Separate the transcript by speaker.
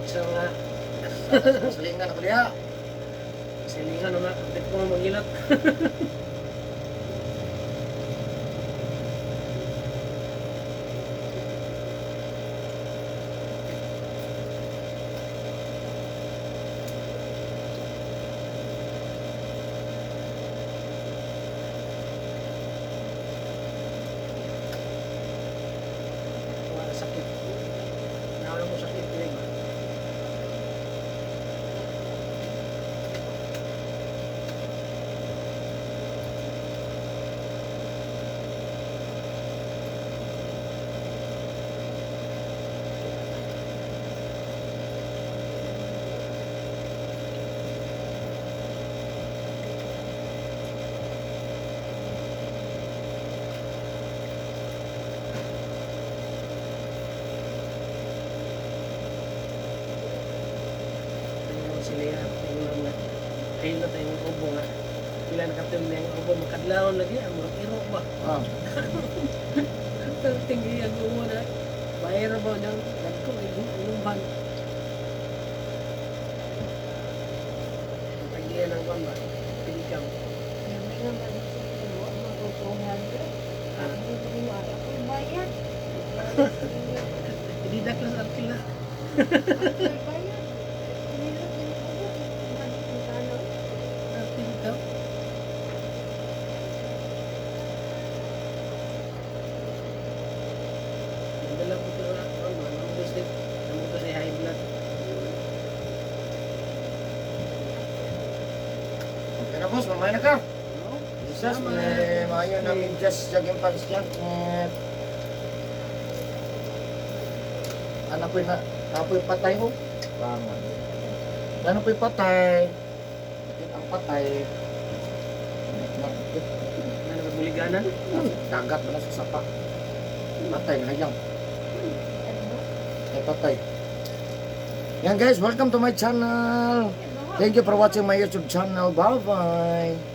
Speaker 1: Sa mga
Speaker 2: Silingan ako diha.
Speaker 1: silingan na kapit ko maghilot. Wala sakit. Nawala ko sakit eh. Ba? Ayun sila yan. Ayun nga. Ayun na tayong ubo nga. Pila na kaptim na yung ubo. Makadlawon lagi. Ang murag iro ba?
Speaker 2: Ah.
Speaker 1: Tinggi ang ubo na. Bayar ba niyang nagko ilumban. Pagiyan ang kwan ba? Pilikam.
Speaker 3: Sabi nga man sa wa man ko 200.
Speaker 1: Ah.
Speaker 3: Ang ko ay ako'y bayad.
Speaker 1: Hindi daklas arkila.
Speaker 3: Ako'y bayad. Nilot din ko. Magkano?
Speaker 1: Pilikam. Nagdala ko ito na ano, ang business. Ang buto sa high blood.
Speaker 2: Okay na boss, mamaya na ka.
Speaker 1: No?
Speaker 2: Jesus,
Speaker 1: Salamat.
Speaker 2: may maayo na medyas jogging pants dyan. Eh, anak ko'y na, apo'y patay ho. Tama. Ano po'y patay? Bakit ang patay?
Speaker 1: Ano ba buliganan?
Speaker 2: Dagat ba na sa sapa? Patay na hayang. Ay patay. Yan guys, welcome to my channel. Thank you for watching my YouTube channel. Bye-bye.